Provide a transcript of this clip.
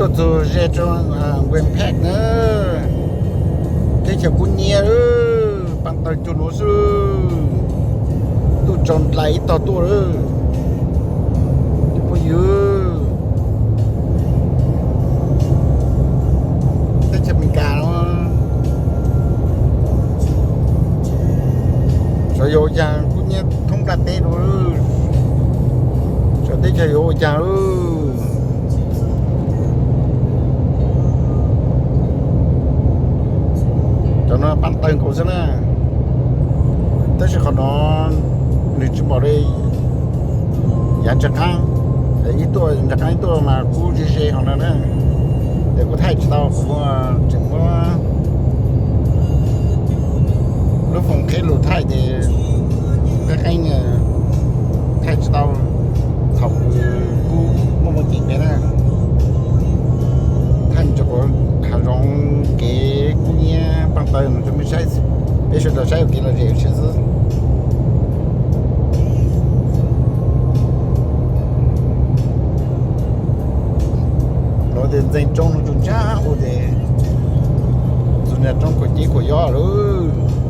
Txug ze rau Nquem Phaj na, teb chaws kub nyiab, paj tawg cuag nuav xwb, tuaj tsaus ntais ib tog tuaj lawm. Cov phooj ywg, teb chaws Amelikas no xyov yuav ua caag, kub nyiab thoob nplaj teb lawm, xyov teb chaws yuav ua caag lawm. Cov no paj tawg nkaus xwb na, tab sis qhov no nws tsis pom li yav ntsag qaab, ib tuaj ntsag qaab ib tuaj mas kub ze ze hov no na. Ces kuv thaij tsis tau, kuv tseem muab lub foos qhib lug thaij ces qeeb qeeb thaij tsis tau thaum kub muaj muaj ceem peb na. Thaij mus rau hav zoov kev kub nyiab paj tawg no rau peb saib, peb sawv daws saib ua kev lom zem ua si xwb. Lawv tias ntxeeg roob no tsuas ntshai ua tes txug nraag roob khuam ceb khuam yob lawm.